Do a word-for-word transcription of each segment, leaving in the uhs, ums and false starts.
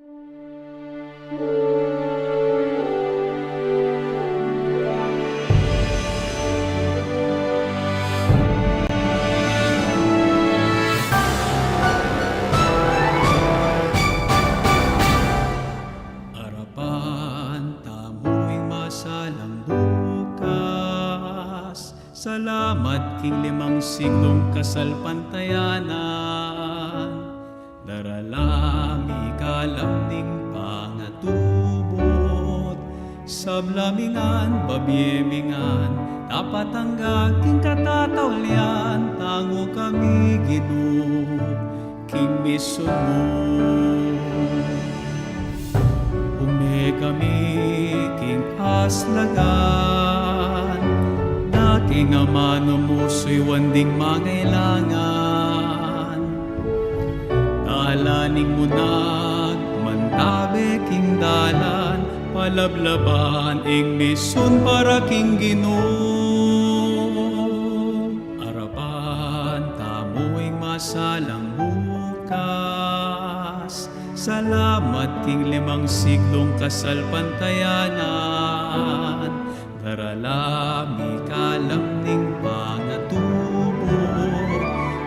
Arapan tamu ing masalang bukas. Salamat king limang siglung kasalpantayanan. Darala mi kalam ning pangatubud. Sabla mi ngan, babie mi ngan, dapat angga king katataulian, tangu kami Ginu king misun mu. Ume kami king aslagan, na king amanu mu suyuan ding mangailangan. Tala ning munag, mantabe king dalan, palablaban ing misun para king Ginu. Arapan tamu ing masalang bukas. Salamat king limang siglung kasalpantayanan. Darala mi kalam ning pangatubud.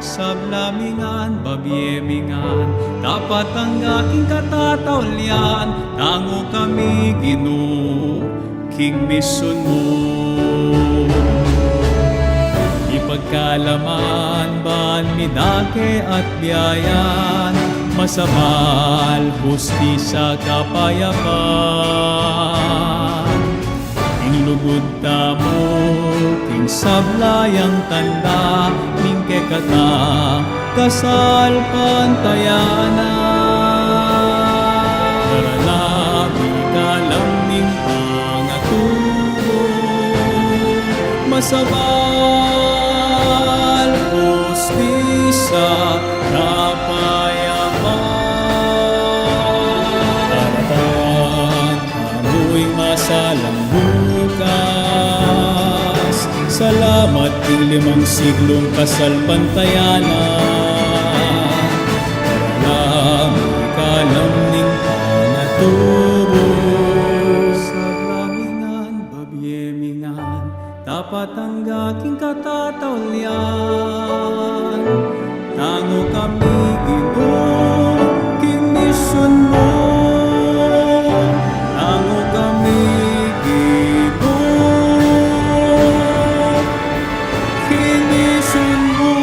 Sabla mi ngan, babie mi ngan, dapat angga king katataulian, tangu kami Ginu king misun mu. Ipagkalaman ban mi dake at biayan, masabal, hustisya, kapayapan. Ing lugud tamu king sabla yang tanda ning kekatang kasalpantayanan. Darala mi kalam ning pangatubud, masabal, hustisya, kapayapan. Arapan tamu ing masalang bukas. Salamat king limang siglung kasalpantayanan. Darala mi kalam ning pangatubud. Sabla mi ngan, babie mi ngan, dapat angga king katataulian. Tangu kami Ginu king misun mu. Tangu kami Ginu king misun mu.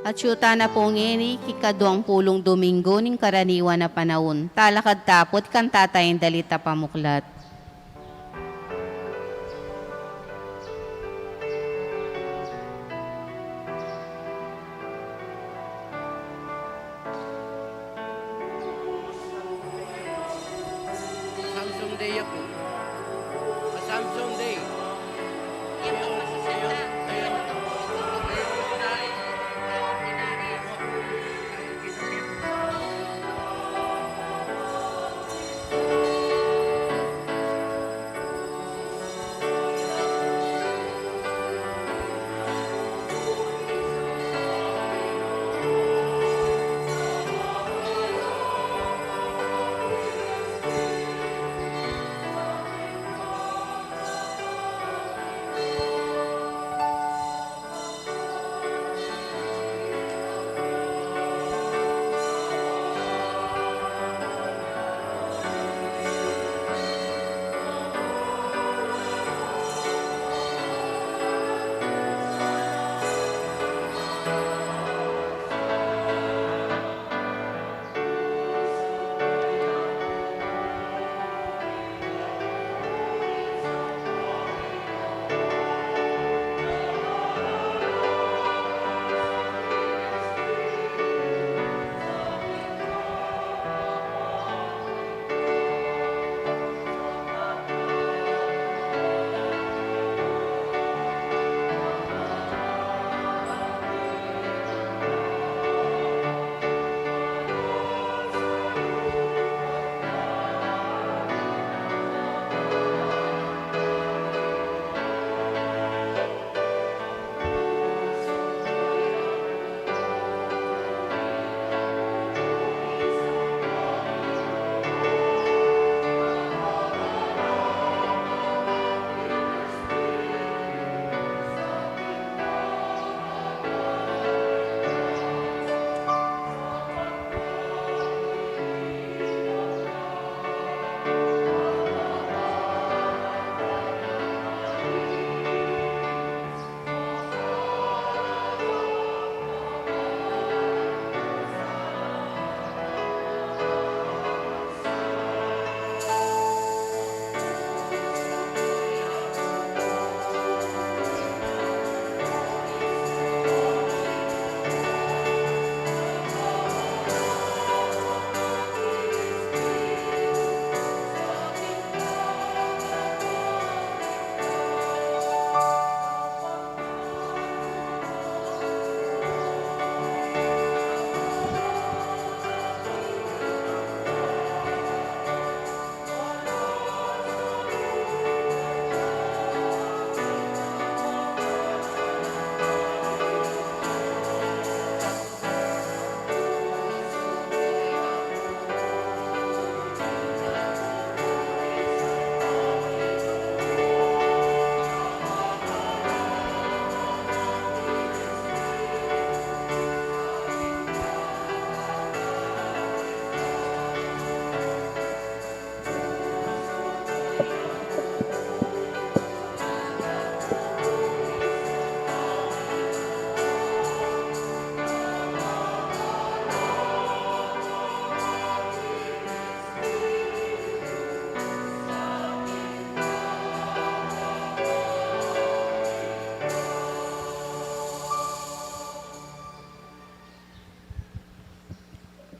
At yu ta na pu ngeni king kaduang pulung Dominggo ning karaniwan a panaun. Talakad ta pu king kantatang dalit a pamuklat. Assumption Day ya pu. Assumption Day.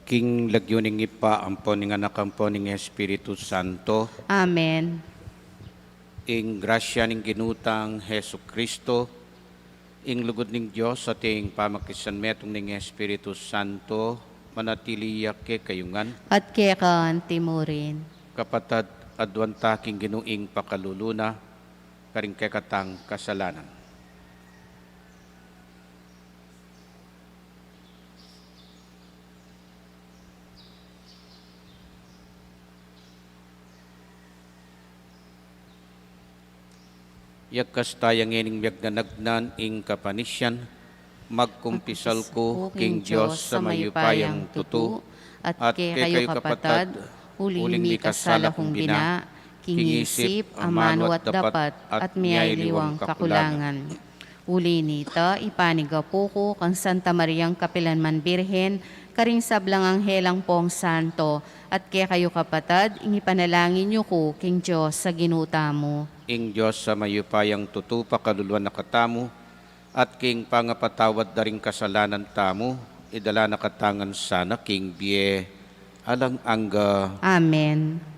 King lagyu ning Ibpa, ampo ning Anak, ampo ning Espiritu Santo. Amen. Ing grasya ning Ginu tang Jesucristo, ing lugud ning Dios, at ing pamakisanmetung ning Espiritu Santo, manatili ya kekayu ngan. At keka anti mu rin. Kapatad, aduan ta king Ginu ing pakalulu na, karing kekatang kasalanan. Iyakas taya ngening miyagnanagnan ing kapanisian, magkumpisal ku king Dios a mayupayang tutu, at kekayu kapatad, uling mikasala kung bina, king isip, amanu at dapat, at miyaliwang kakulangan. Uli nita, ipanigapu ku kang Santa Mariang kapilanman Birhen, karing sablang anghel ampong santo, at kekayu kapatad, ing ipanalangin yu ku king Dios a Ginu tamu. Ing Dios a mayupayang tutu pakaluluan na katamu, at king pangapatawad da ring kasalanan tamu, idala na kata ngan sana king bie alang angga. Amen.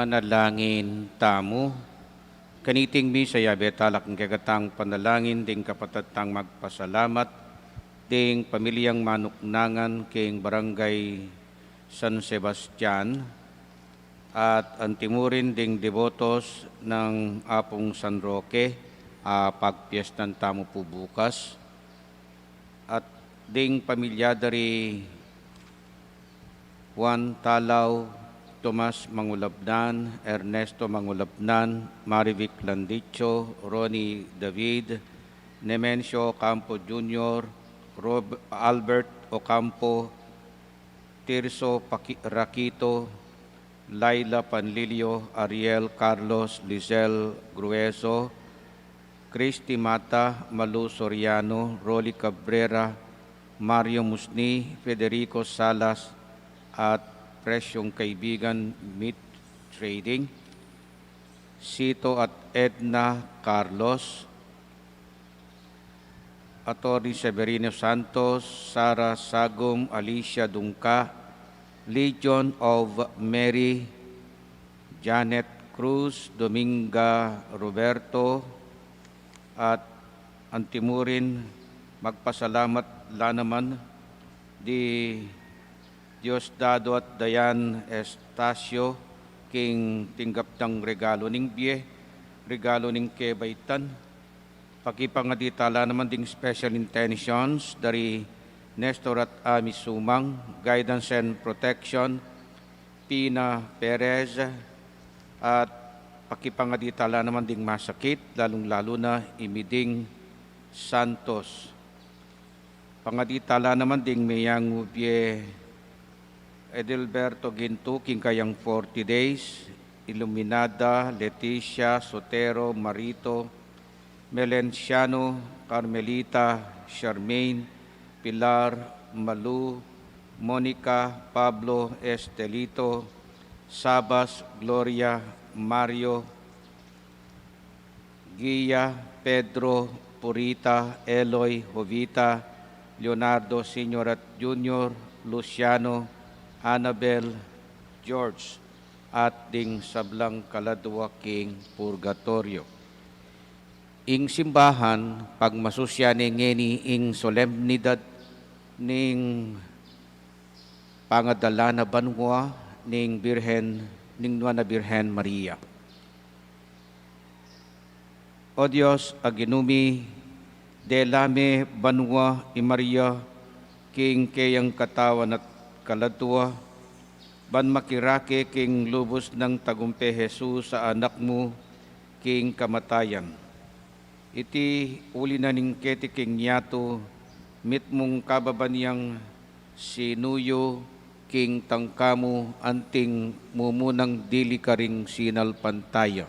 Manalangin tamu. Kaniting misa, yabe tala king kekatang panalangin ding kapatad tang magpasalamat, ding pamilyang manuknangan king Barangay San Sebastian, at antimurin ding debotos nang Apung San Roque, a pagpiestan tamu pu bukas, at ding pamilya da ri Juan Talau, Tomas Mangulabnan, Ernesto Mangulabnan, Marivic Landicho, Ronnie David, Nemencio Ocampo Junior, Rob-, Albert Ocampo, Tirso Paki-, Raquito, Laila Panlilio, Ariel Carlos, Lizelle Grueso, Christy Mata, Malu Soriano, Rolly Cabrera, Mario Musni, Federico Salas, at presyong kaibigan, Meat Trading, Sito at Edna Carlos, Attorney Severino Santos, Sara Sagum, Alicia Dungca, Legion of Mary, Janet Cruz, Dominga Roberto, at antimurin magpasalamat la naman di Diosdado at Dayan Estacio king tinggap dang regalo ning bie, regalo ning kebaitan. Pakipangadi tala naman ding special intentions da ri Nestor at Ami Sumang, guidance and protection, Pina Perez, at pakipangadi tala naman ding masakit, lalung-lalu na i Miding Santos. Pangadi tala naman ding meyangu bie Edilberto Gintu king kayang forty days, Iluminada, Leticia, Sotero, Marito, Melenciano, Carmelita, Charmaine, Pilar, Malu, Monica, Pablo, Estelito, Sabas, Gloria, Mario, Gia, Pedro, Purita, Eloy, Jovita, Leonardo Senior at Junior, Luciano, Annabel, George, at ding sablang kaladua king purgatoryo. Ing simbahan, pagmasusyan ne ngeni ing solemnidad ning pangadala na banua ning Birhen, ning Nuan a Birhen Maria. O Dios, a Ginu mi, dela me banua i Maria king keyang katawan at kaladua, ban makirake king lubus nang tagumpe Jesus a Anak mu king kamatayan. Iti uli na ning keti king yatu, mitmung kababan yang sinuyu king tangka mu anting mumunang dili karing sinalpantaya.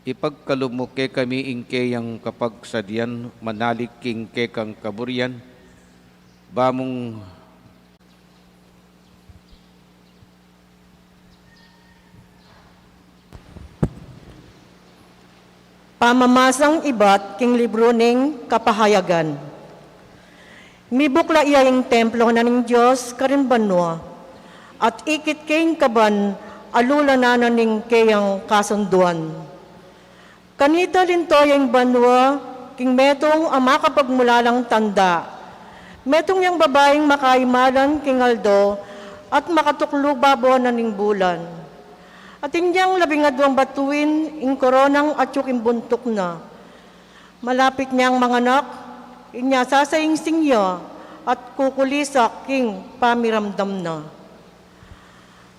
Ipagkalub mu kekami ing keyang kapagsadian manalig king kekang kaburian, ba mung Pamamasang ibat king libru ning Kapahayagan. Mibukla ya ing templo na ning Dios karin banua, at ikit ke ing kaban alulanan na ning keyang kasunduan. Kanita linto ya ing banua king metung a makapagmulalang tanda. Metung yang babaing makaimalan king aldo at makatuklu babo na ning bulan. Atin yang labing aduang batuin ing koronang atyu king buntuk na. Malapit neng manganak, inya sasaingsing ya at kukulisak king pamiramdam na.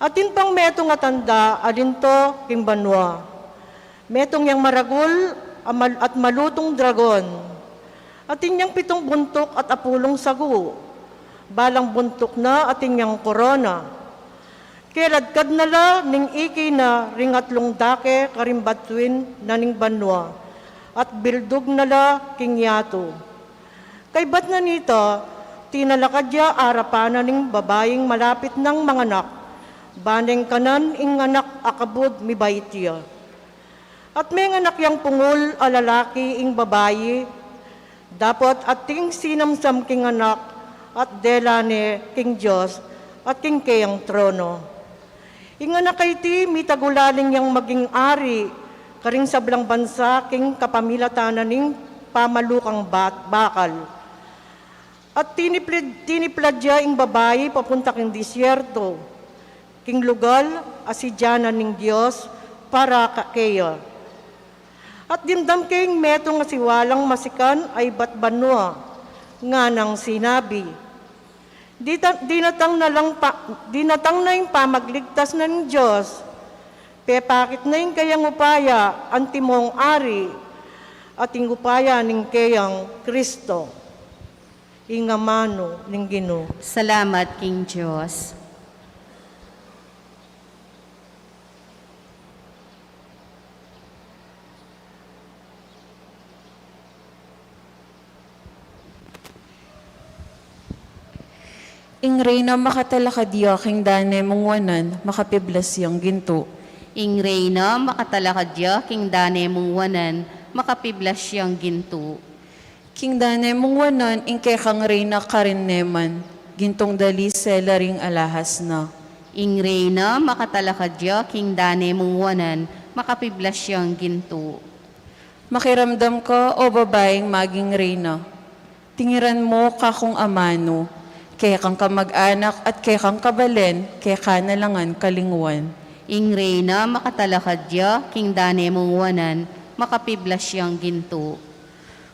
Atin pang metung a tanda a linto king banua. Metung yang maragul a mal-, at malutung dragon. Atin yang pitung buntuk at apulung sagu. Balang buntuk na atin yang korona. Keladkad na la ning iki na ring atlung dake karing batuin na ning banua, at bildug na la king yatu. Kaybat na nita, tinalakad ya arapan na ning babaing malapit nang manganak, ba neng kanan ing anak a kabud mibait ya. At menganak yang pungul a lalaki ing babai, dapot ating sinamsam king anak, at dela ne king Dios, at king keyang trono. Ing anak a iti, mitagulaling yang maging ari karing sablang bansa king kapamilatan na ning pamalukang bat-, bakal. At tinipid-, tiniplad ya ing babai papunta king disyerto, king lugal a sidyanan ning Dios para ka-, keya. At dimdam ke ing metung a siwalang masikan a ibat banua, nganang sinabi, "Dita-, dinatang na lang pa, dinatang na ing pamagligtas na ning Dios, pepakit na ing keyang upaya antimong ari, at ing upaya ning keyang Kristo." Ing amanu ning Ginu. Salamat king Dios. Ing Reyna makatalakad ya king dane mung wanan, makapiblas yang gintu. Ing Reyna makatalakad ya king dane mung wanan, makapiblas yang gintu. King dane mung wanan, ing kekang Reyna karin ne man, gintung dali sela ring alahas na. Ing Reyna makatalakad ya king dane mung wanan, makapiblas yang gintu. Makiramdam ka, o babaing maging reyna. Tingiran mu kakung amanu, kekang kamag-anak at kekang kabalen, keka na la ngan kalingwan. Ing Reyna makatalakad ya king dane mung wanan, makapiblas yang gintu.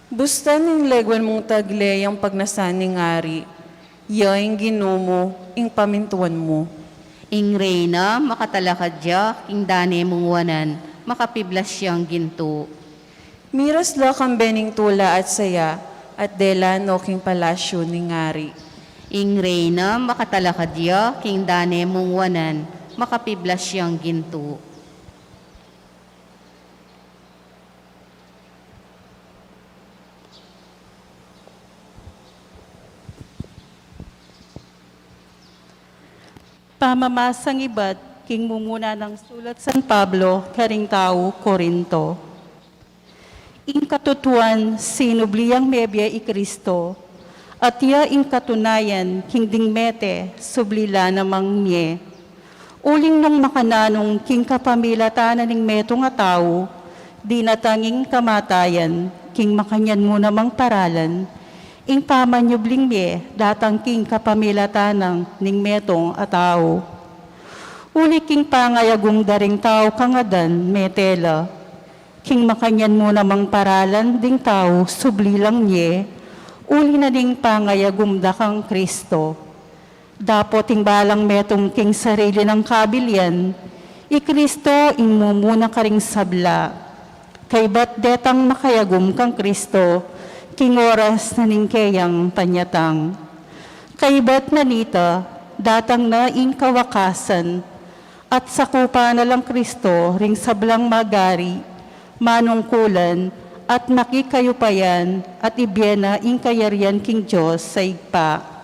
Busta ning leguan mung tagle yang pagnasan ning ari, ya ing Ginu mu, ing pamintuan mu. Ing Reyna makatalakad ya king dane mung wanan, makapiblas yang gintu. Miras la kambe ning tula at saya, at dela no king palasyu ning ari. Ing Reyna makatalakad ya king dane mung wanan, makapiblas yang gintu. Pamamasang ibat king mumuna nang sulat San Pablo karing tau Corinto. Ing katutuan, sinubli yang mebie i Kristo, at ya ing katunayan, king ding mete, subli la namang mie. Uling nung makananung king kapamilatan na ning metung a tau, dinatang ing kamatayan, king makanyan mu namang paralan, ing pamanyubling mie, datang king kapamilatan na ning metung a tau. Uli king pangayagum da ring tau kangadan, mete la. King makanyan mu namang paralan ding tau, subli lang mie, uli na ning pangayagum da kang Kristo. Dapot ing balang metung king sarili nang kabilian, i Kristo ing mumuna karing sabla. Kaybat detang makayagum kang Kristo, king oras na ning keyang panyatang. Kaybat na nita, datang na ing kawakasan, at sakupan na lang Kristo ring sablang magari, manungkulan, at makikayupayan, at ibie na ing kayarian king Dios sa Ibpa.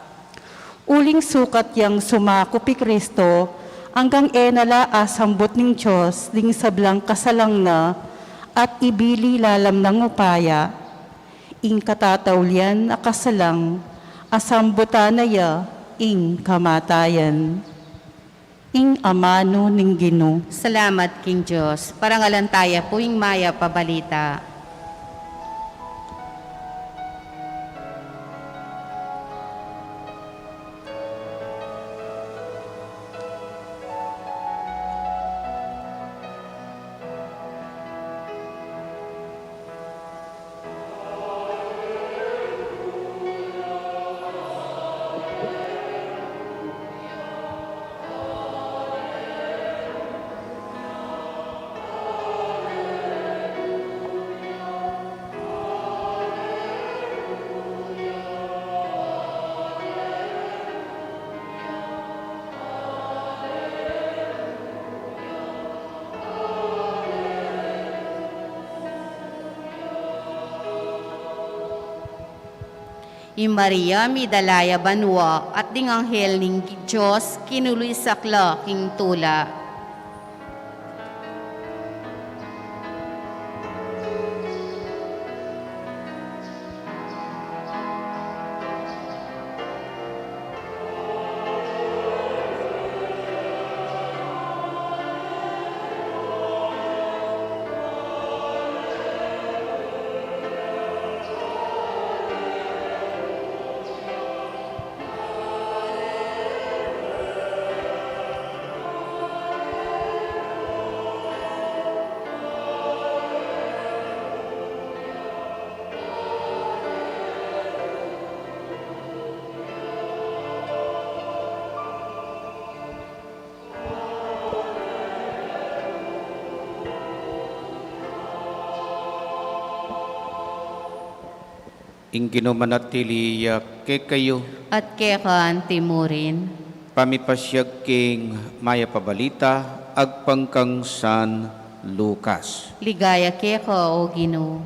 Uling sukat yang sumakup i Kristo, anggang e na la asambut ning Dios ding sablang kasalang na, at ibili lalam nang upaya. Ing katataulian a kasalang, asambutan na ya ing kamatayan. Ing amanu ning Ginu. Salamat king Dios. Parangalan taya pu ing mayap a balita. I Maria, midala ya banua, at ding anghel ning Dios, kinuluisak la king tula. Ing Ginu manatili ya kekayu. At keka antimurin. Pamipasiag king Mayap a Balita agpang kang San Lucas. Ligaya keka, O Ginu.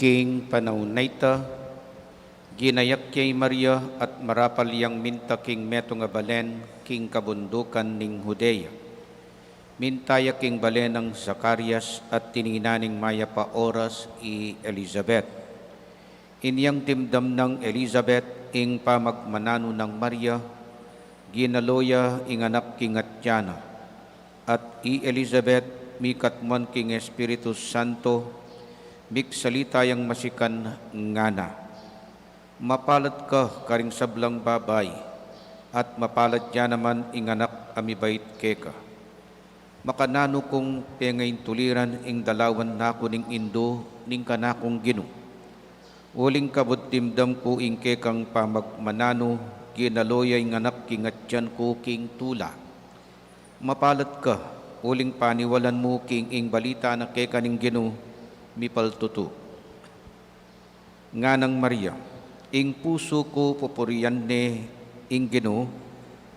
King panaun a ita, ginayak ya i Maria at marapal yang minta king metung a balen king kabundukan ning Judea. Minta ya king balen nang Zacarias at tininan ing mayap a oras i Elizabeth. Inyang dimdam nang Elizabeth ing pamagmananu nang Maria, ginalo ya ing anak king atian na. At i Elizabeth, mikatmuan king Espiritu Santo, migsalita yang masikan, ngana, "Mapalad ka karing sablang babai, at mapalad ya naman ing anak a mibait keka. Makananu kung pengaintuliran ing dalawan naku ning indu ning kanakung Ginu? Uling kabud dimdam ku ing kekang pamagmananu, ginalo ya ing anak king atian ku king tula. Mapalad ka, uling paniwalan mu king ing balita na keka ning Ginu mipaltutu." Nganang Maria, "Ing pusu ku pupurian ne ing Ginu,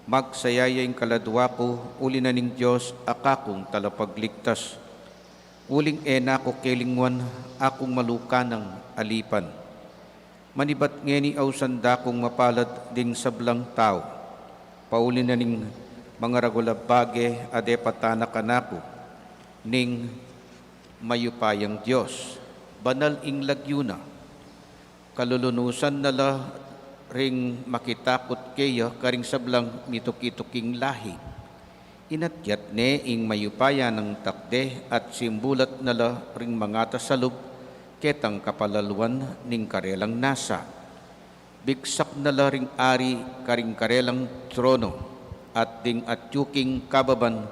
magsaya ya ing kaladua ku uli na ning Dios a kakung talapagligtas. Uling e na ku kelingwan akung malukanang alipan. Manibat ngeni ausan da kung mapalad ding sablang tau, pauli na ning mangaragul a bage a depatan na kanaku ning mayupayang Dios. Banal ing lagyu na. Kalulunusan na la ring makitakut keya karing sablang mituki-tuking lahi. Inatyat ne ing mayupaya nang takde at simbulat na la ring mangatasalub ketang kapalaluan ning karelang nasa. Bigsak na la ring ari karing karelang trono, at ding atyu king kababan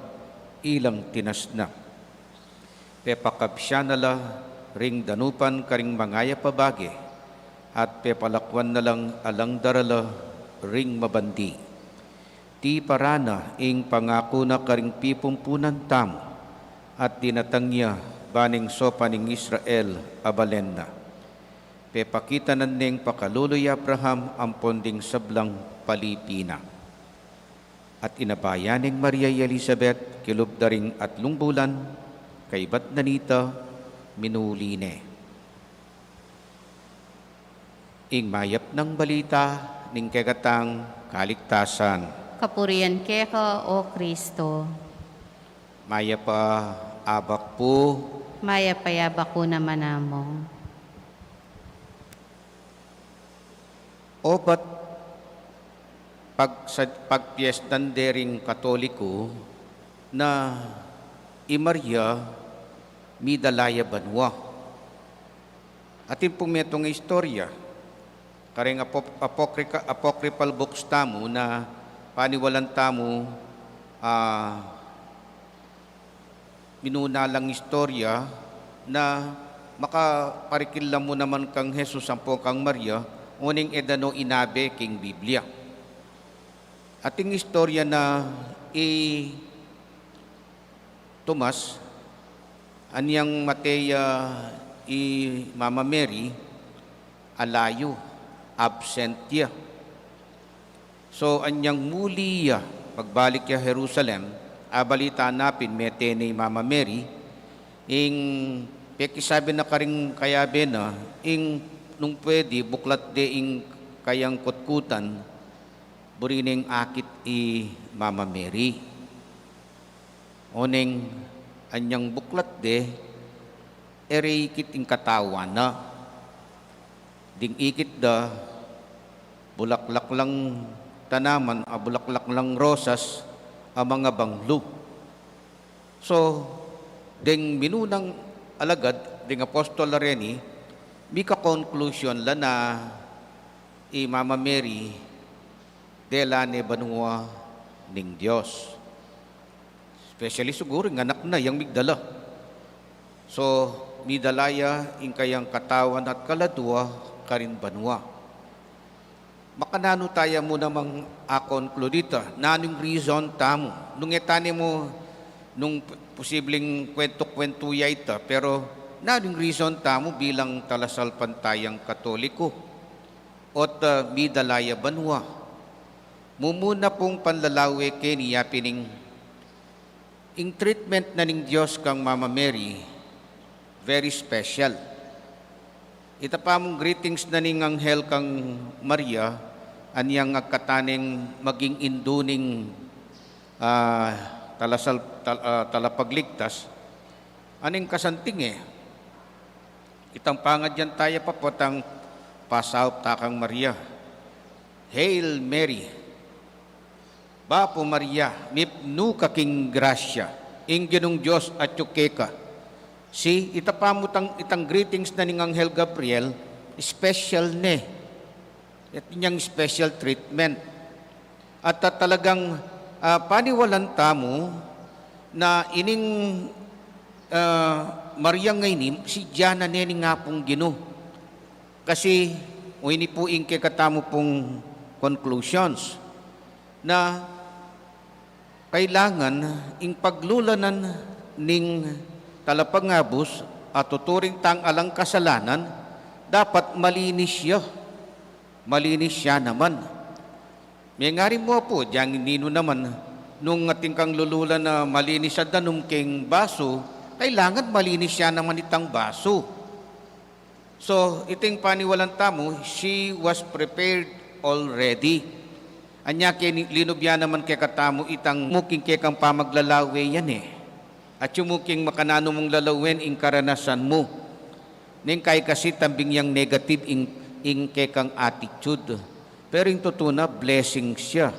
ilang tinasna. Pepakabsya na la ring danupan karing mangayap a bage, at pepalakuan na lang alang darala ring mabandi. Tiparan na ing pangaku na karing pipumpunan tamu, at dinatang ya ba ning sopan ning Israel a balen na. Pepakitanan neng pakalulu i Abraham ampon ding sablang palipi na." At inabayan neng Maria i Elizabeth kilub da ring atlung bulan, kaibat na nita minuli ne. Ing mayap nang balita ning kekatang kaligtasan. Kapurian keka, O Kristo. Mayap a abak pu. Mayap a abak pu naman namu. Obat pag-, sa-, pagpiestan de ring Katoliko na i Maria midala ya banua. Atin pung metung a istorya karing apop-, apocrypha-, apocryphal books tamu na paniwalan tamu, ah, minuna lang istorya na makaparikil la mu naman kang Jesus ampong kang Maria, uling e da no inabe king Biblia. Ating istorya na i Tomas, anyang mate ya i Mama Mary, alayu, absent ya. So, anyang muli ya, pagbalik ya Jerusalem, abalita na pin mete ne i Mama Mary, ing pekisabi na karing kayabe na, ing nung pwede, buklat de ing kayang kutkutan, buri neng akit i Mama Mary. Oneng anyang buklat de, e re ikit ing katawan na. Ding ikit da, bulaklak lang tanaman, a bulaklak lang rosas, a mangabanglu. So, ding minunang alagad, ding apostol a reni, mika-conclusion la na i Mama Mary, dela ne banua ning Dios. Especially siguru ing anak na yang migdala. So, midala ya ing kayang katawan at kaladua karin banua. Makananu taya mu namang a-conclude ita? Nanu ing reason tamu? Nung e tane mu, nung posibleng kwentu-kwentu ya ita, pero nanu ing reason tamu bilang talasalpantayang Katoliko? Ot, ah, midala ya banua. Mumuna pung panlalawe keni ya pin ing Ing treatment na ning Dios kang Mama Mary, very special. Ita pa mung greetings na ning anghel kang Maria, anyang agkataneng maging indu ning, ah, talasal-, tal-, ah, talapagligtas, aning kasanting e. Itang pangadyan taya pa potang pasaup ta kang Maria. Hail Mary, Bapu Maria, mipnu ka king grasya, ing Ginung Dios atyu keka. Si, ita pa mu tang, itang greetings na ning Anghel Gabriel, special ne. At inyang special treatment. At, at talagang, ah, paniwalan tamu na ining, ah, Maria ngeni, si Diana ne ning Apung Ginu. Kasi, o ini pu ing kekatamu pung conclusions, na kailangan ing paglulanan ning talapangabus at tuturing tang alang kasalanan, dapat malinis ya. Malinis ya naman. Mengari mu pu, dyang ninu naman, nung atin kang lululan na malinis a danum king basu, kailangan malinis ya naman itang basu. So, iting paniwalan tamu, she was prepared already. Anya ke ni-, linub ya naman kekatamu itang muking kekang pamaglalawe yan e. At yung muking makananu mung lalawen ing karanasan mu. Neng kai kasi tambing yang negative ing, ing kekang attitude. Pero ing tutu na, blessings ya.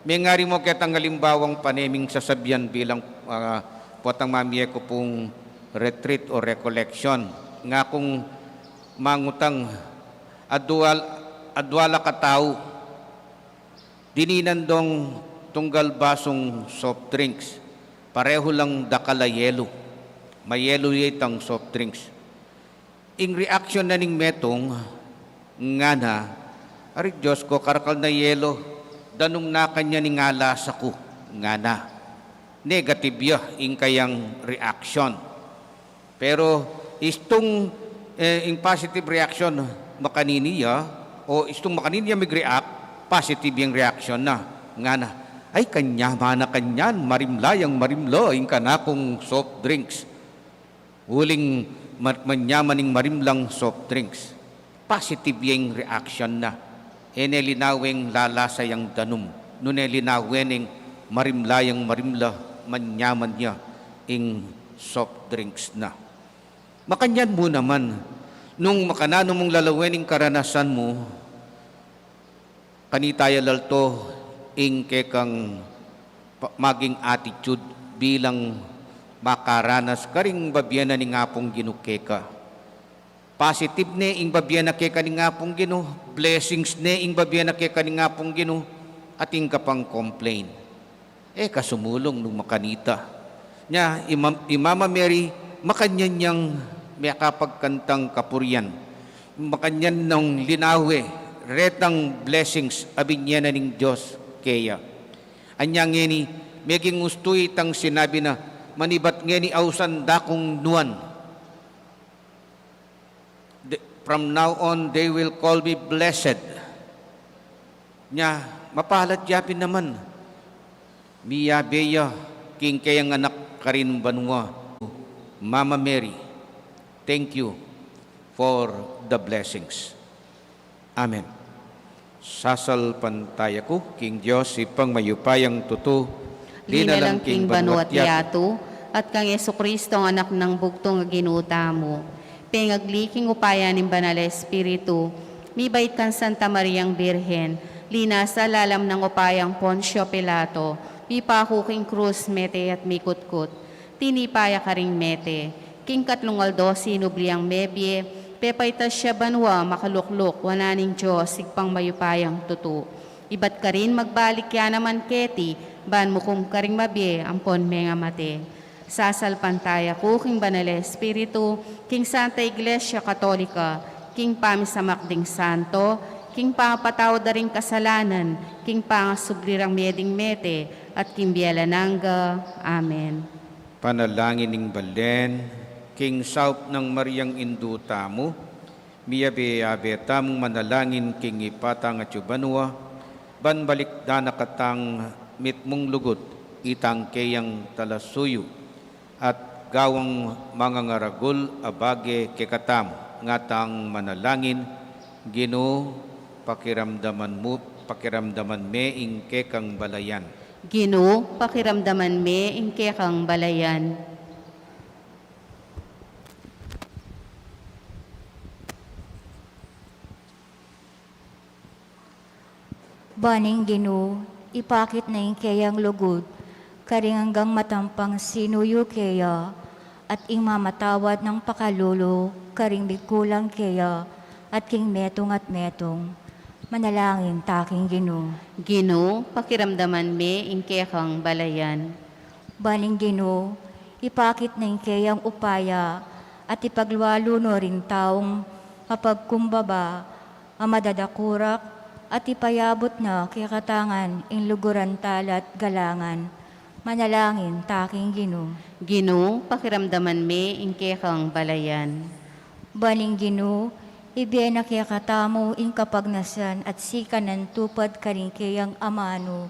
Mengari mu ketang alimbawang paneming sasabian bilang, ah, potang mamie ku pung retreat o recollection. Nga kung mangutang, adwal-, adwala katau, dininan dong tunggal basung soft drinks. Pareho lang dakal a yelo. Mayelo ya itang soft drinks. Ing reaction na ning metung, ngana, "Ari Dios ko, karakal na yelo, danum na kanyan ing alasa ku," ngana. Negative ya ing kayang reaction. Pero istung, eh, ing positive reaction makanini ya, o istung makanini ya mig-react, positive yang reaction na. Ngana, "Ay, kanyaman na kanyan, marimla yang marimla ing kanakung soft drinks." Uling ma-, manyaman ing marimlang soft drinks. Positive ya ing reaction na. E ne linawen lalasa yang danum. Nune linawen ing marimla yang marimla, manyaman ya ing soft drinks na. Makanyan mu naman, nung makananu mung lalawen ing karanasan mu, kanita ya lalto ing kekang pa-, maging attitude bilang makaranas karing babie na ning Apung Ginu keka. Positive ne ing babie na keka ning Apung Ginu, blessings ne ing babie na keka ning Apung Ginu, atin ka pang complain. E ka sumulung nung makanita. Nya, i Ma-, i Mama Mary, makanyan yang mekapagkantang kapurian. Makanyan nang linawe, retang blessings a binie na ning Dios keya. Anya ngeni, meging ustu itang sinabi na, "Manibat ngeni ausan da kung nuan. The, from now on, they will call me blessed." Nya, mapalad ya pin naman. Miyabe ya king keyang anak karin banua. Mama Mary, thank you for the blessings. Amen. Sasalpantaya ku king Dios, Ibpang mayupayang tutu, linalang king banua't yatu, at kang Jesucristo, ang Anak nang bugtung a Ginu tamu. Pengagli king upaya ning Banal a Espiritu, mibait kang Santa Mariang Birhen, linasa lalam nang upayang Poncio Pilato, mipaku king krus, mete at mikutkut. Tinipa ya karing mete, king katlung aldo sinubli yang mebie, pepaitas ya banua, makalukluk wanan ning Dios, Ibpang mayupayang tutu. Ibat karin magbalik ya naman keti, ban mukum karing mabie ampon mengamate. Sasalpantaya ku king Banal a Espiritu, king Santa Iglesia Katolika, king pamisamak ding santo, king pangapatawad da ring kasalanan, king pangasubli rang mie ding mete, at king bie alang angga. Amen. Panalangin ning balen, king saup nang Mariang Indu tamu, miyabe-yabe tamung manalangin king Ibpa tang atsu banua, ban balikdan na katang mitmung lugud itang keyang talasuyu, at gawang mangangaragul a bage kekatamu, ngatang manalangin, Ginu, pakiramdaman mu, pakiramdaman me ing kekang balayan. Ginu, pakiramdaman me ing kekang balayan. Ban ing Ginu, ipakit na ing keyang lugud karing anggang matampang sinuyu keya, at ing mamatawad nang pakalulu karing mikulang keya, at king metung at metung. Manalangin ta king Ginu. Ginu, pakiramdaman me ing kekang balayan. Ban ing Ginu, ipakit na ing keyang upaya, at ipaglualu no ring taung mapagkumbaba, a madadakurak, at ipayabut na kekatamu ing luguran tala at galangan. Manalangin ta king Ginu. Ginu, pakiramdaman me ing kekang balayan. Ban ing Ginu, ibie na kekatamu ing kapagnasan at sikanan tupad karing keyang amanu,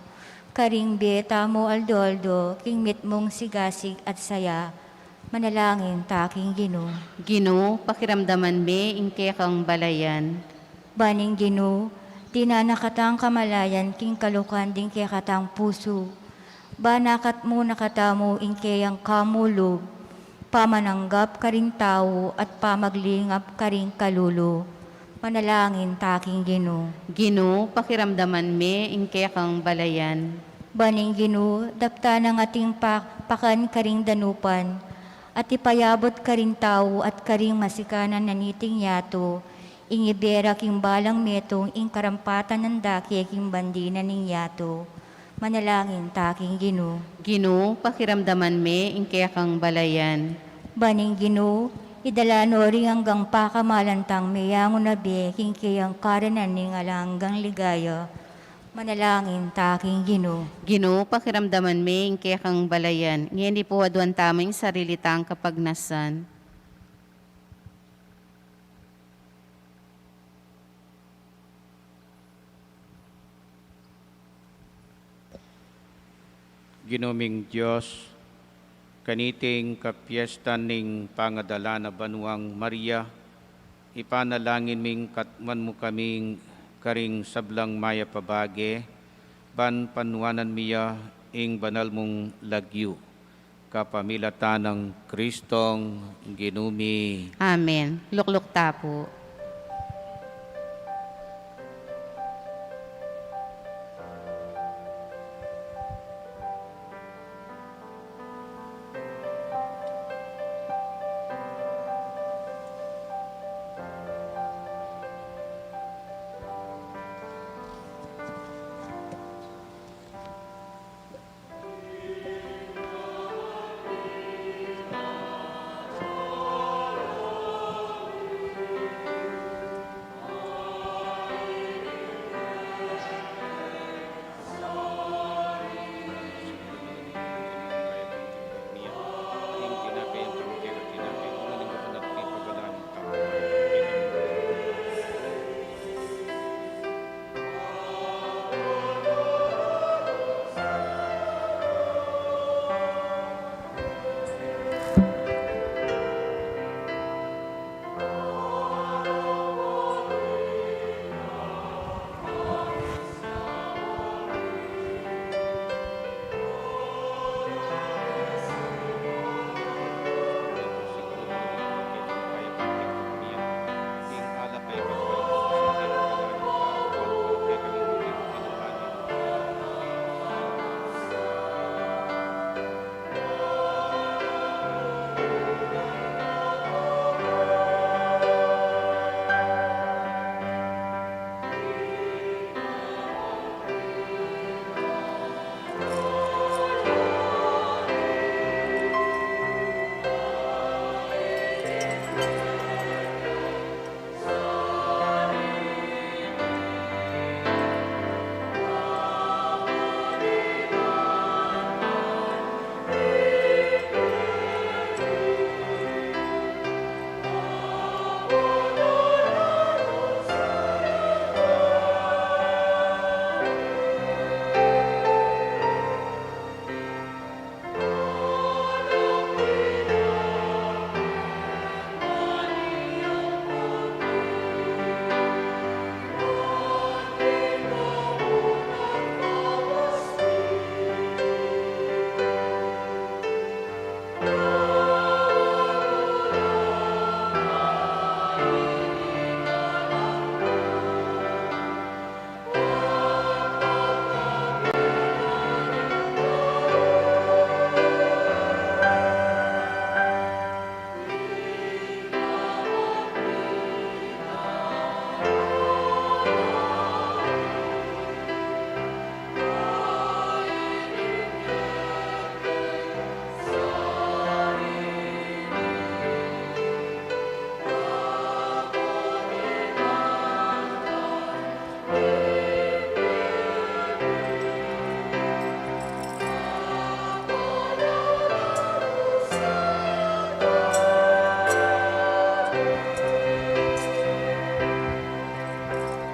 karing bie tamu aldo-aldo, king mitmung sigasig at saya. Manalangin ta king Ginu. Ginu, pakiramdaman me ing kekang balayan. Ban ing Ginu, dinan na katang kamalayan king kalukan ding kekatang pusu. Banakat mu na katamu ing keyang kamulug, pamananggap karing tau at pamaglingap karing kalulu. Manalangin ta king Ginu. Ginu, pakiramdaman me ing kekang balayan. Ban ing Ginu, daptan nang ating pa-, pakan karing danupan, at ipayabut karing tau at karing masikanan na niting yatu, ing ibie ra king balang metung ing karampatan nang dake king bandi na ning yatu. Manalangin ta king Ginu. Ginu, pakiramdaman me ing kekang balayan. Ban ing Ginu, idala no ring anggang pakamalan tang meyangu na bie king keyang karinan ning alang anggang ligaya. Manalangin ta king Ginu. Ginu, pakiramdaman me ing kekang balayan. Ngeni pu aduan tamu ing sarili tang kapagnasan. Ginu ming Dios, kaniting kapiestan ning pangadalan a banuang Maria, ipanalangin ming katmuan mu kaming karing sablang mayap a bage, ban panuanan mi ya ing banal mung lagyu. Kapamilatan nang Kristong Ginu mi. Amen. Lukluk ta pu.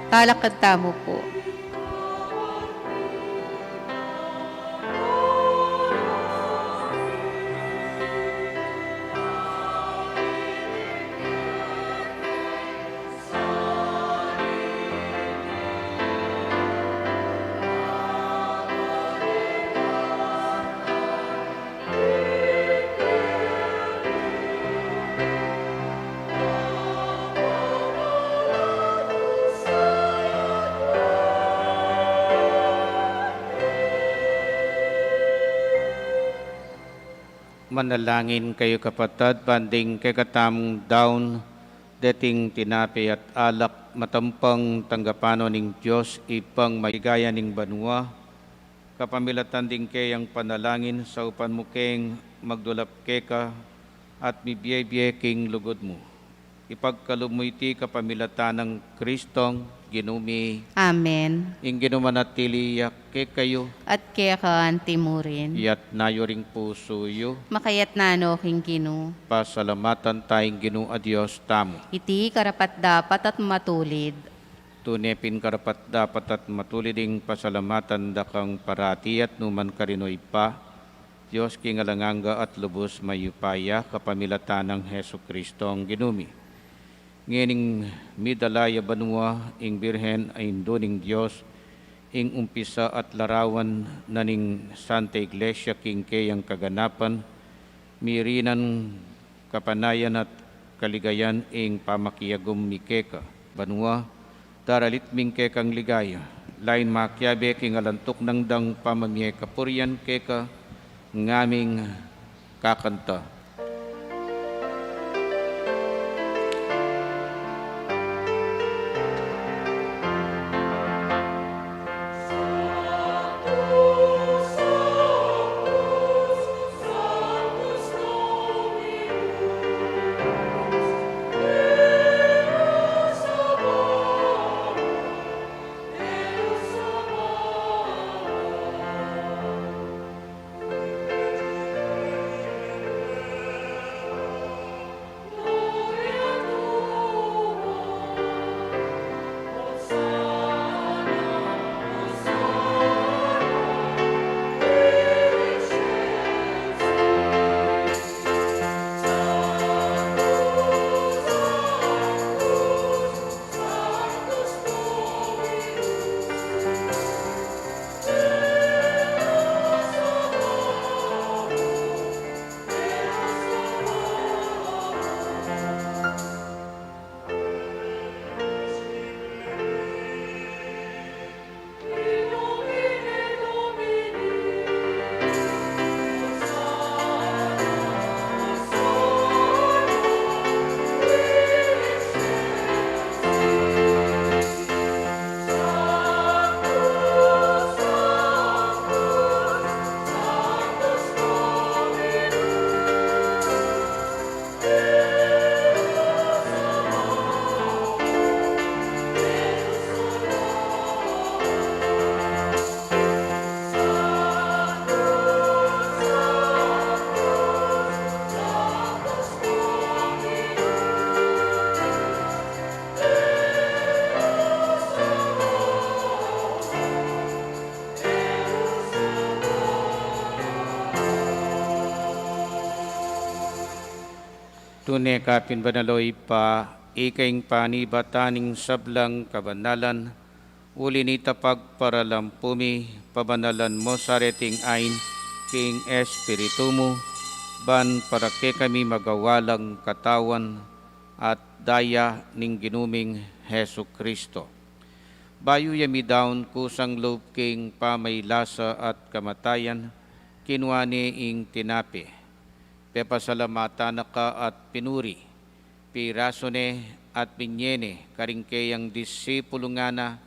Talakad tamu pu. Manalangin kayu, kapatad, ban ding kekatamung daun, deting tinape at alak, matampang tanggapan no ning Dios Ibpang maligaya ning banua, kapamilatan ding keyang panalangin, saupan mu keng magdulap keka at mibie-bie king lugud mu. Ipagkalub mu iti kapamilatan nang Kristong Ginu mi. Amen. Ing Ginu manatili ya kekayu. At keka anti mu rin. Iyatas yu ring pusu yu. Makayatas no king Ginu. Pasalamatan taya ing Ginu a Dios tamu. Iti karapat-dapat at matulid. Tune pin karapat-dapat at matulid ing pasalamatan da kang parati at nu man karin, o Ibpa, Dios king alang angga at lubus mayupaya, kapamilatan nang Jesucristong Ginu mi. Ngening midala ya banua ing Birhen a Indu ning Dios, ing umpisa at larawan na ning Santa Iglesia king keyang kaganapan, mirinan kapanayan at kaligayan ing pamakiagum mi keka. Banua, daralit mi ing kekang ligaya, lain makiabe king alang tuknang dang pamamie kapurian keka, ngaming kakanta. Tune ka pin banal, o Ibpa, ika ing panibatan ning sablang kabanalan, uli nita pagparalampu mi, pabanalan mu sa reting ain king Espiritu mu, ban para kekami magawa lang katawan at daya ning Ginu ming Jesucristo. Bayu ya midaun kusang lub king pamailasa at kamatayan, kinua ne ing tinape, pepasalamatan na ka at pinuri, pirasu ne at binye ne karing keyang disipulung ngana,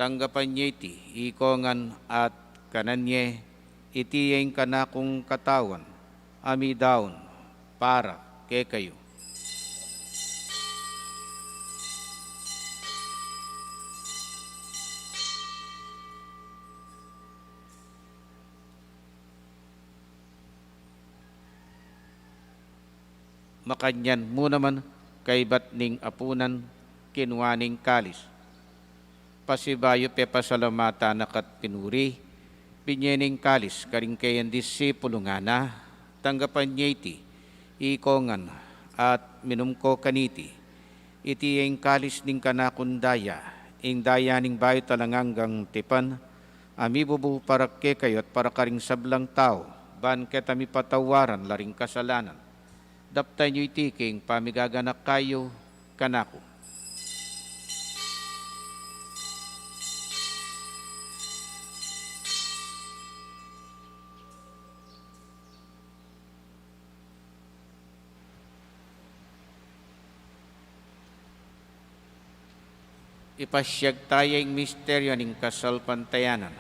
tanggapan ye iti, ikongan at kanan ye, iti ya ing kanakung katawan, a midaun para kekayu. Makanyan mu naman kaybat ning apunan, kinua ne ing kalis, Pasibayu pepasalamatan na ka't pinuri, binye ne ing kalis karing keyang disipulung ngana, tanggapan ye iti, ikong ngan at minum ko kaniti. Iti ing kalis ning kanakung daya, ing daya ning bayu at alang anggang tipan, a mibubu para kekayu at para karing sablang tau, ban keta mipatawaran la ring kasalanan. Daptan yu iti king pamigaganaka yu kanaku. Ipasiag taya ing misteryu ning kasalpantayanan.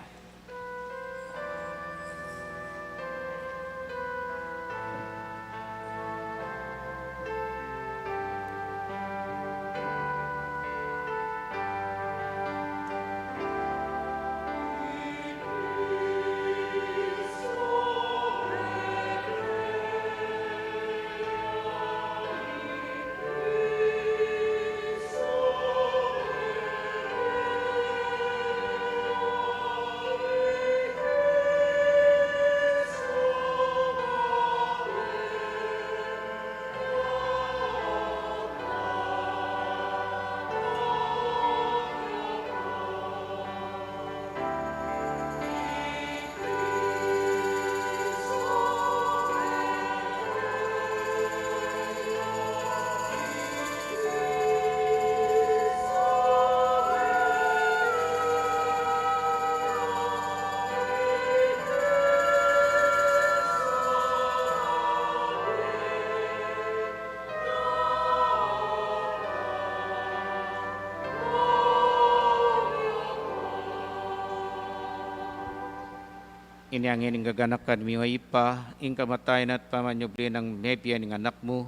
Inya ngeni gaganakan mi, O Ibpa, ing kamatayan at pamanyubli nang mebie ning Anak mu,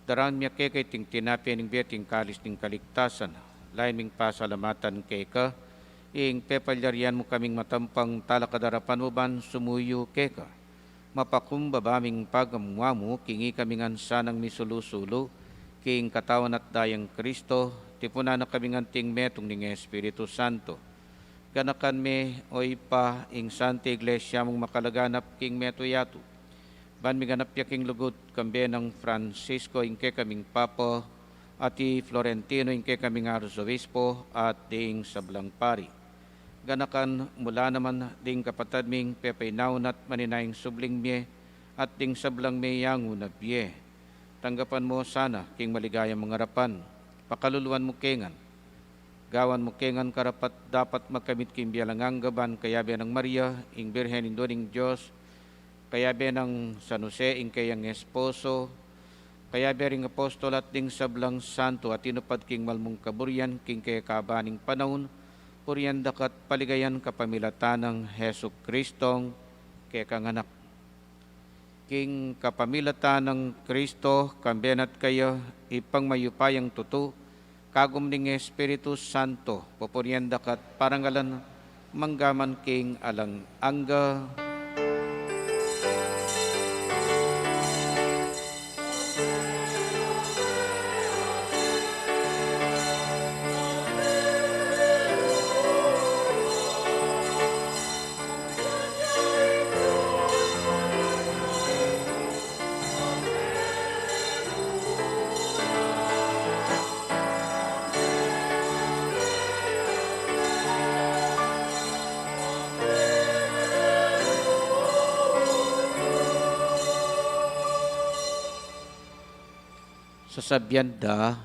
daraun mi keka iting tinape ning bie at ing kalis ning kaligtasan, lalu ming pasalamatan keka, ing pepalyarian mu kaming matampang talakad king arapan mu ban sumuyu keka. Mapakumbaba ming pagamu-amu, king ikami ngan sanang misulu-sulu king katawan at dayang Kristo, tipunan na kami ngan king metung ning Espiritu Santo. Ganakan me, O Ibpa, ing Santa Iglesia mung makalaganap king metung yatu, ban miganap ya king lugud, kambe nang Francisco ing kekaming Papa, at i Florentino ing kekaming Arsobispo, at ding sablang pari. Ganakan mu la naman ding kapatad ming pepainaun at maninayang subling mie, at ding sablang meyangu na bie. Tanggapan mu sana king maligayang mangarapan. Pakaluluan mu ke ngan. Gawan mu ke ngan karapat-dapat magkamit king bie alang angga ban kayabe nang Maria, ing Birhen Indu ning Dios, kayabe nang San Jose, ing keyang esposo, kayabe ring apostol at ding sablang santo a tinupad king mal mung kaburian king kekaban ning panaun, purian da ka at paligayan kapamilatan nang Jesucristong kekang Anak. King kapamilatan nang Kristo, kambe na at kaya, Ibpang mayupayang tutu, kagum ning Espiritu Santo, pupurian da ka at parangalan, mangga man king alang angga. Sasabian da,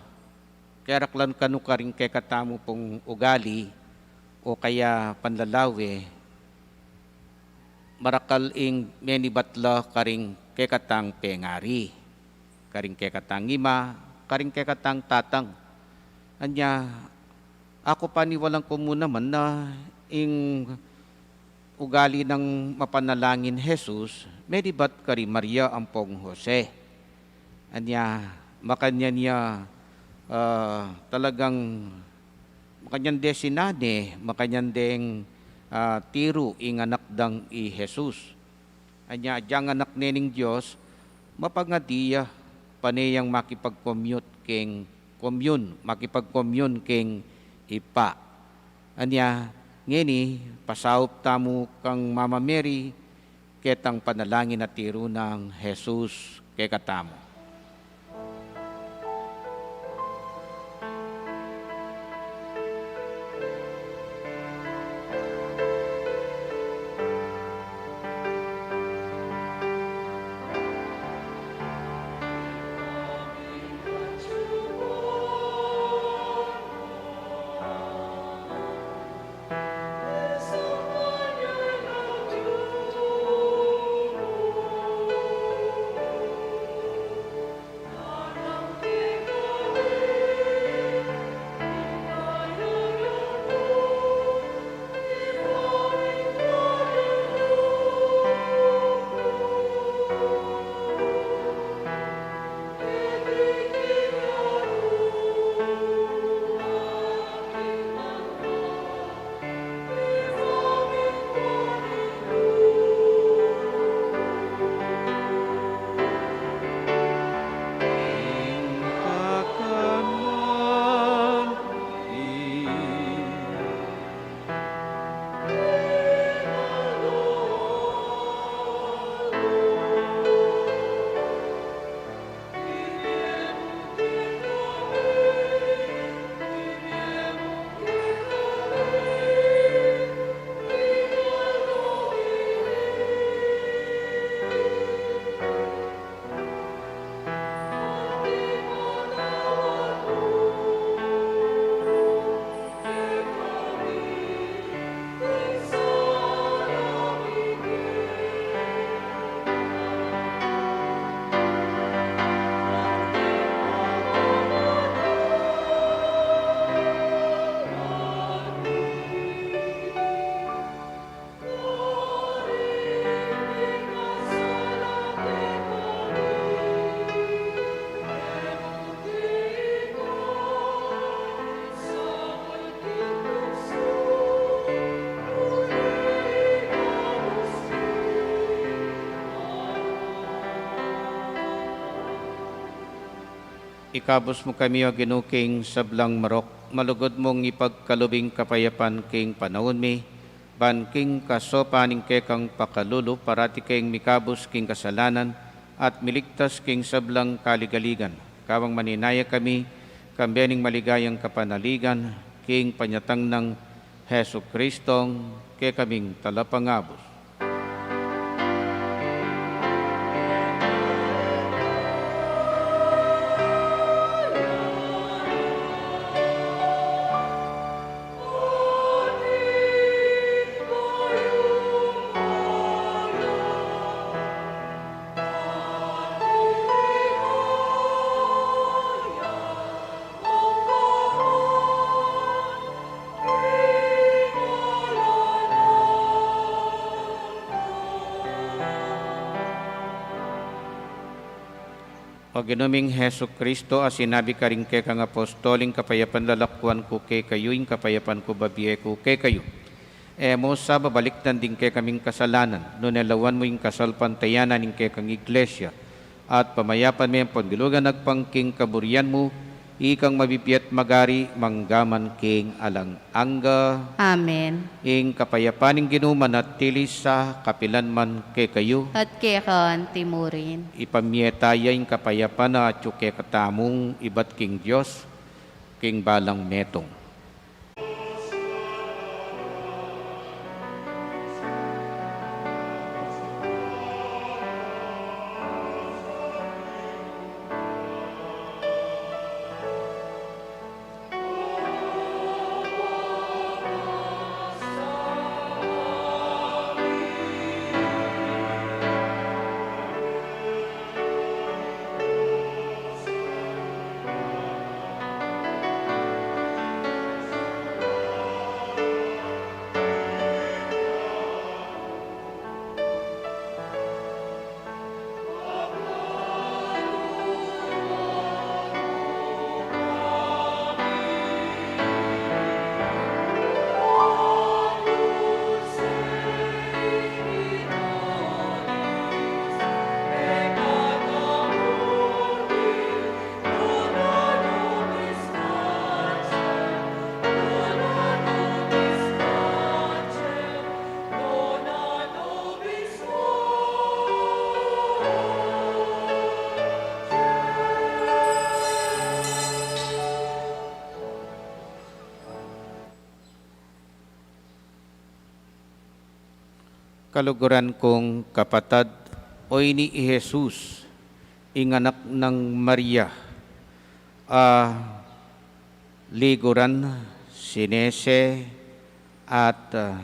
keraklan kanu karing kekatamu pung ugali o kaya panlalawe, marakal ing menibat la karing kekatang pengari, karing kekatang ima, karing kekatang tatang. Anya, aku paniwalan ku mu naman na ing ugali nang mapanalangin Jesus, menibat kari Maria ampong Jose. Anya, makanyan ya, ah, talagang makanyan de sinane, makanyan deng, ah, tiru ing anak dang i Jesus. Anya, agyang anak ne ning Dios, mapangadi ya, pane yang makipag-commute keng, commune, makipag-commune keng Ibpa. Anya, ngeni, pasaup tamu kang Mama Mary, ketang panalangin a tiru nang Jesus kekatamu. Ikabus mu kami, O Ginu, king sablang marok, malugud mung ipagkalub ing kapayapan king panaun mi, ban king kasopan ning kekang pakalulu, parati kaming mikabus king kasalanan at miligtas king sablang kaligaligan. Kabang maninaya kami, kambe ning maligayang kapanaligan, king panyatang nang Jesucristong kekaming Talapangabus. O Ginu ming Jesucristo, a sinabi karing kekang apostol, ing kapayapan lalakuan ku kekayu, ing kapayapan ku babie ku kekayu. E mu sa babalikdan ding kekaming kasalanan, nune lawan mu ing kasalpantayanan ning kekang Iglesia, at pamayapan me ampon bilugan agpang king kaburian mu, ikang mabibie at magari mangga man king alang angga. Amen. Ing kapayapan ning Ginu manatili sa kapilan man kekayu. At keka anti mu rin. Ipamie taya ing kapayapan a atyu kekatamung ibat king Dios, king balang metung. Kaluguran kung kapatad, o ini i Jesus, ing anak nang Maria, a liguran, sinese, at, ah,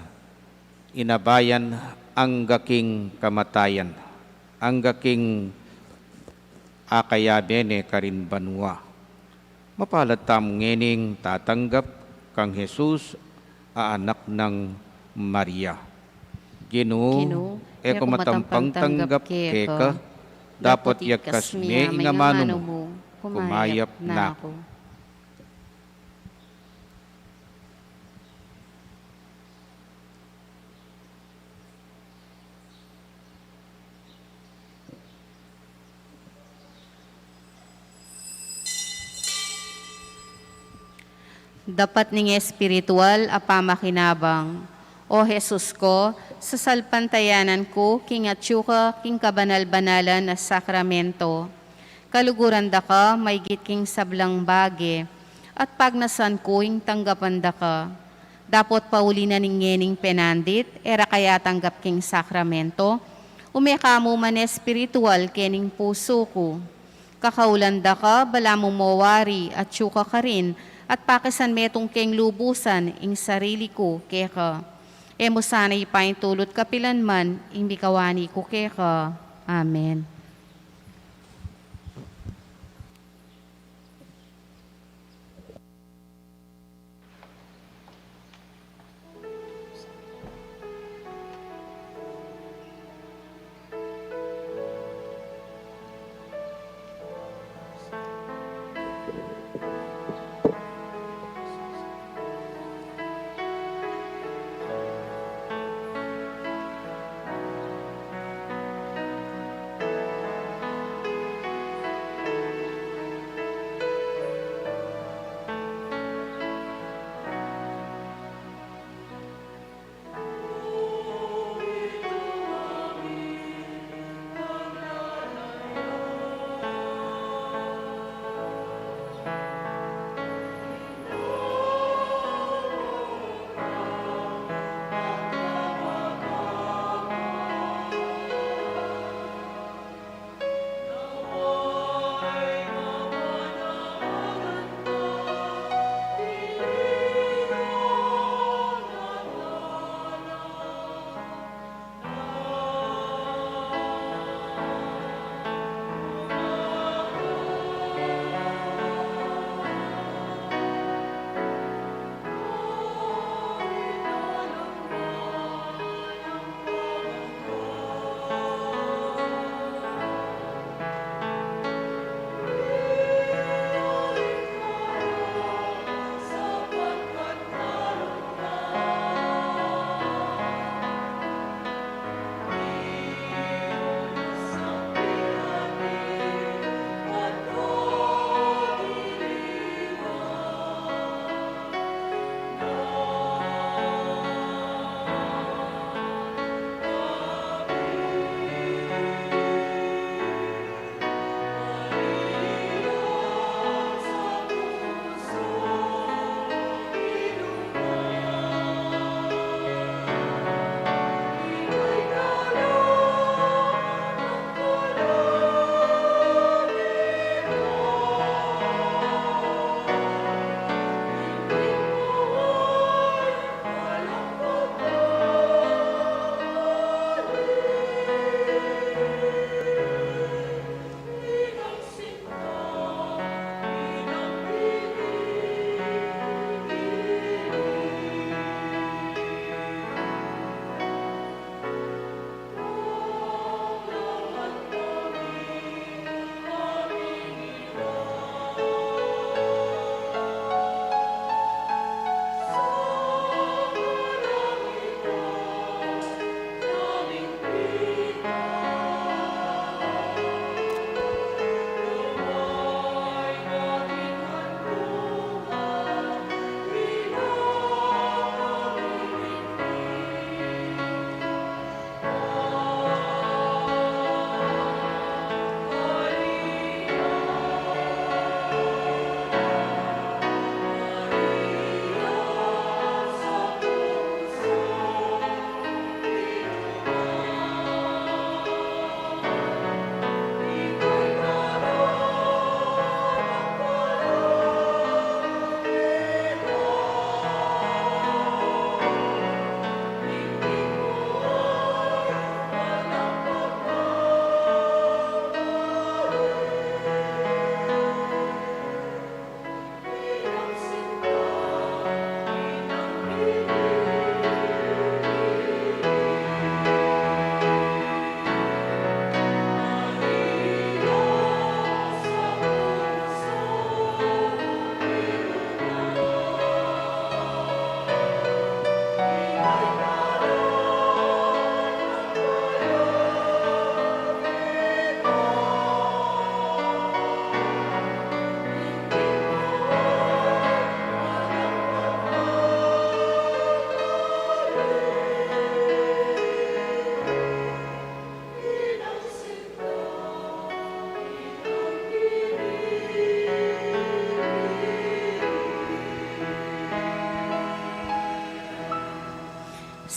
inabayan angga king kamatayan, angga king akayabe ne karin banua. Mapalad tamu ngening tatanggap kang Jesus a anak nang Maria. Ginu, Ginu, e ku matampang tanggap keka, dapot yagkas me ing amanu mu, kumayap na ku. Dapat ning espiritual a pamakinabang. O Jesus ko, sasalpantayanan ku king atyu ka king kabanal-banalan a sakramento. Kaluguran da ka maigit king sablang bage, at pagnasan ku ing tanggapan da ka. Dapot pauli na ning ngening penandit, e ra ka yatanggap king sakramento, ume ka mu man espiritual kening pusu ku. Kakaulan da ka, balamu mo wari, atyu ka karin, at pakisan metung keng lubusan ing sarili ku keka. E mu sana ipaintulut kapilan man ing mikawani ku keka. Amen.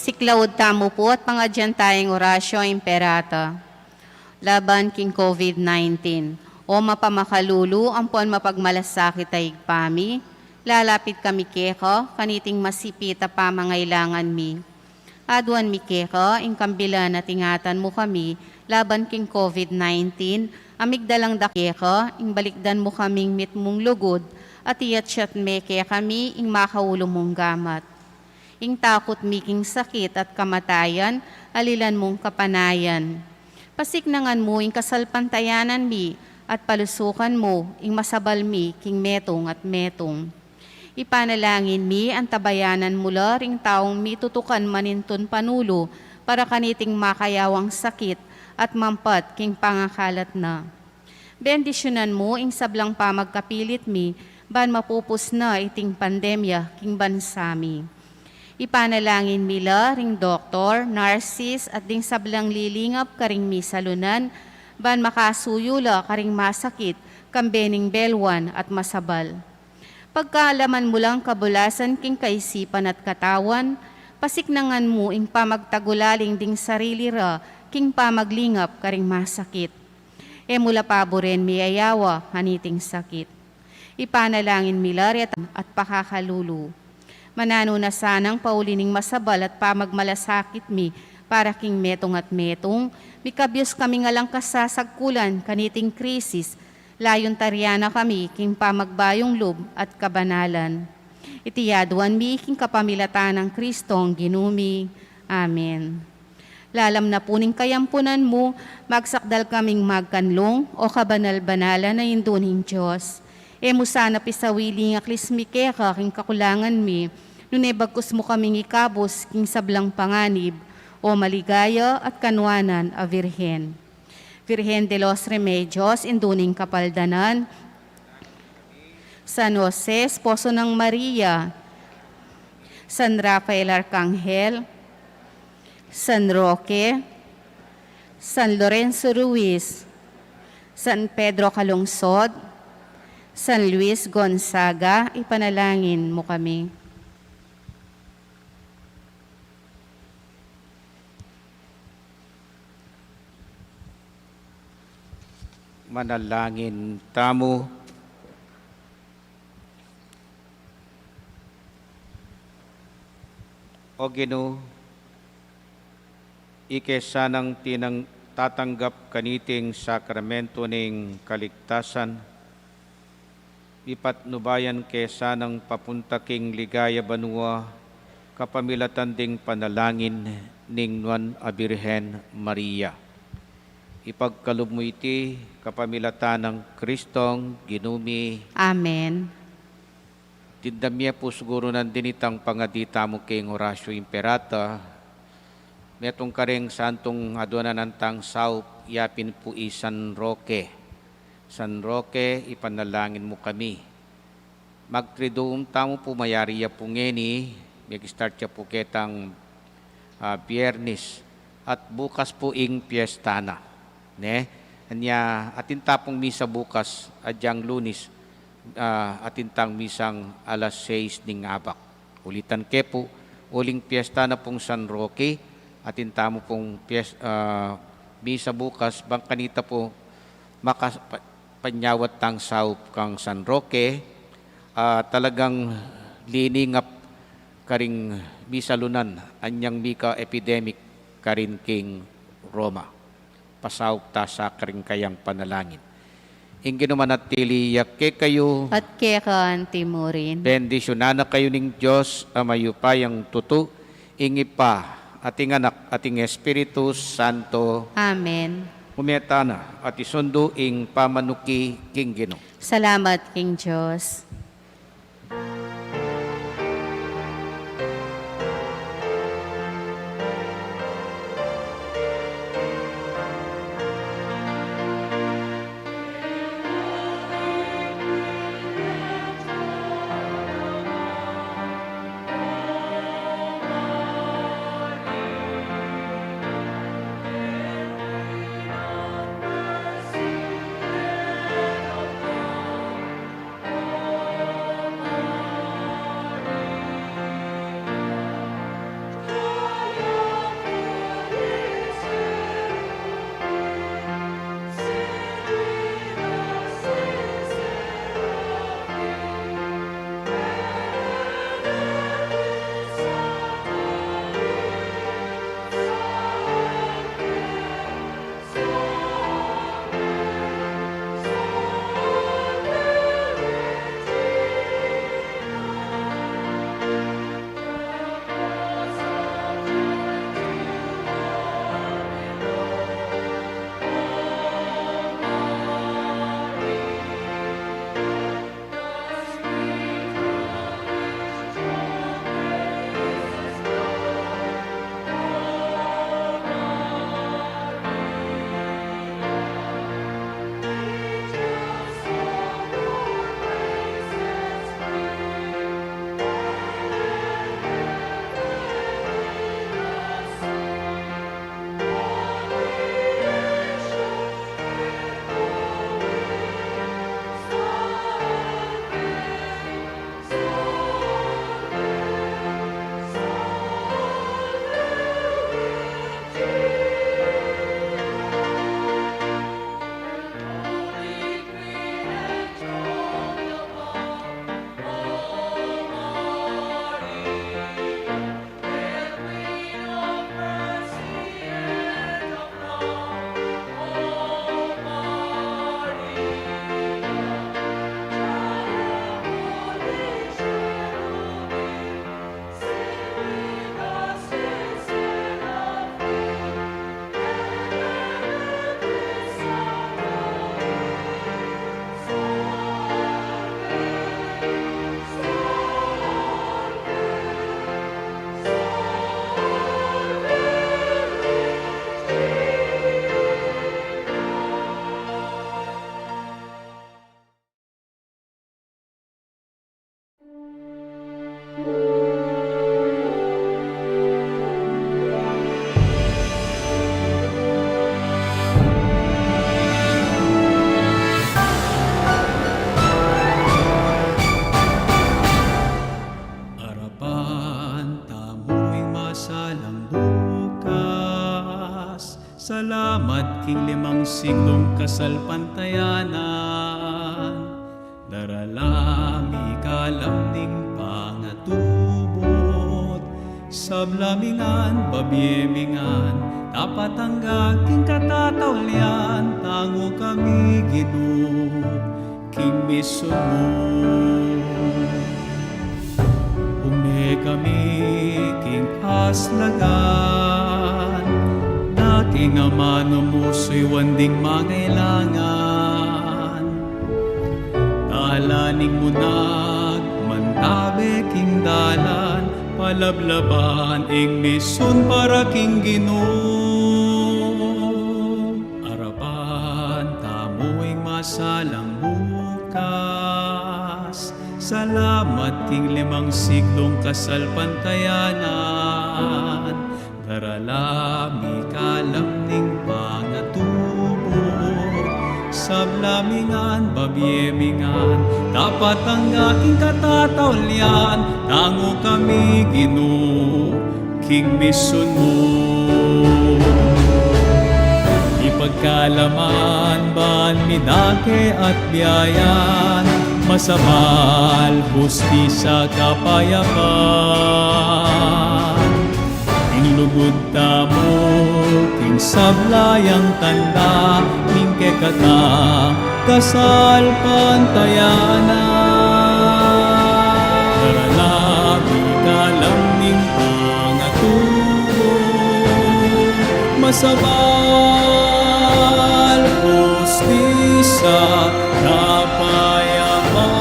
Iklaud tamu pu at pangadyan taya ing Oratio Imperata laban king COVID nineteen. O mapamakalulu ampon mapagmalasakit a Ibpa mi, lalapit kami keka kaniting masipit a pamangailangan mi. Aduan mi keka ing kambilan at ingatan mu kami laban king COVID nineteen, a migdalang dakal keka ing balikdan mu kaming mitmung lugud, at iyatyat me kekami ing makaulu mung gamat. Ing takut mi king sakit at kamatayan, alilan mung kapanayan. Pasiknangan mu ing kasalpantayanan mi, at palusukan mu ing masabal mi king metung at metung. Ipanalangin mi, antabayanan mu la ring taung mitutukan manintun panulu para kaniting makayawang sakit at mampat king pangakalat na. Bendisyunan mu ing sablang pamagkapilit mi, ban mapupus na iting pandemya king bansa mi. Ipanalangin mi la ring doktor, nurses, at ding sablang lilingap karing misalunan, ban makasuyu la karing masakit, kambe ning belwan at masabal. Pagkaalaman mu lang kabulasan king kaisipan at katawan, pasiknangan mu ing pamagtagulaling ding sarili ra king pamaglingap karing masakit. E mu la paburen miyayawa kaniting sakit. Ipanalangin mi la reta at pakakalulu. Mananu na sanang pauli ning masabal at pamagmalasakit mi para king metung at metung, mikabyus kaming alang kasasagkulan kaniting krisis, layun tarian na kami king pamagbayung lub at kabanalan. Iti aduan mi king kapamilatan nang Kristong Ginu mi. Amen. Lalam na pu ning kayampunan mu, magsakdal kaming magkanlung, o kabanal-banalan a Indu ning Dios. E mu sana pisawiling aklis mi keka king kakulangan mi, nune bagkus mu kaming ikabus king sablang panganib, o maligaya at kanuanan a Virgen. Virgen de los Remedios, Indu ning Kapaldanan, San Jose, Esposo nang Maria, San Rafael Arkanghel, San Roque, San Lorenzo Ruiz, San Pedro Calungsod, San Luis Gonzaga, ipanalangin mu kami. Manalangin tamu. O Ginu, ike sanang tinang-, tatanggap kaniting sakramento ning kaligtasan, ipatnubayan ke sanang papunta king ligaya banua, kapamilatan ding panalangin ning Nuan a Birhen Maria. Ipagkalub mu iti kapamilatan nang Kristong Ginu mi. Amen. Tinda mie pu siguru nandin itang pangadi tamu king Oratio Imperata, metung kareng santung aduanan tang saup, yapin pu i San Roque. San Roque, ipanalangin mu kami. Mag-Triduum tamu pu, mayari ya pu ngeni, mag-start ya pu ketang, ah, Biyernes, at bukas pu ing piyesta na, ne? Anya, atin ta pung misa bukas, adyang Lunes, ah, atin tang misang alas seis ning abak. Ulitan ke pu, uling piyesta na pung San Roque, atin tamu pung piyes-, ah, misa bukas, bang kanita pu, makas-, pa-, panyawad tang saup kang San Roque, ah, talagang liningap karing misalunan, anyang mika-epidemic karin king Roma. Pasaup ta sa karing kayang panalangin. Ing Ginu manatili ya kekayu. At keka anti mu rin. Bendisyunan na kayu ning Dios a mayupayang tutu, ing Ibpa, at ing Anak, at ing Espiritu Santo. Amen. Ume tana, at isundu ing pamanuki king Ginu. Salamat king Dios. siklung kasalpantayanan. Darala mi ing kalam ning pangatubud, sabla mi ngan, babie mi ngan, dapat angga king katataulian, tangu kami Ginu, king misun mu. Ume kami king aslagan, na king amanu mu suyuan ding mangailangan. Dalaning munag mantabe king dalan, palablaban ing misun para king Ginu. Arapan tamu ing masalang bukas. Salamat king limang siklung kasalpantayanan. Darala mi kalam ning pangatubud, sabla mi ngan, babie mi ngan, dapat angga king katataulian, tangu kami Ginu, king misun mu. Ipagkalaman ban mi dake at biayan, masabal, hustisya, kapayapan. Ing lugud tamu king sabla yang tanda ning kekatang kasalpantayanan. Darala mi kalam ning pangatubud, masabal, hustisya, kapayapan.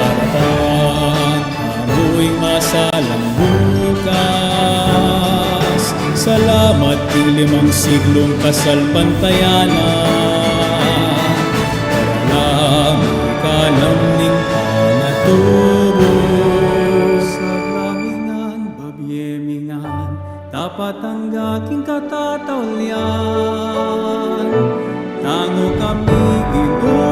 Arapan tamu ing masalang bukas. Salamat king limang siklung kasalpantayanan. Darala mi kalam ning pangatubud, sabla mi ngan, babie mi ngan, dapat angga king katataulian, tangu kami Ginu,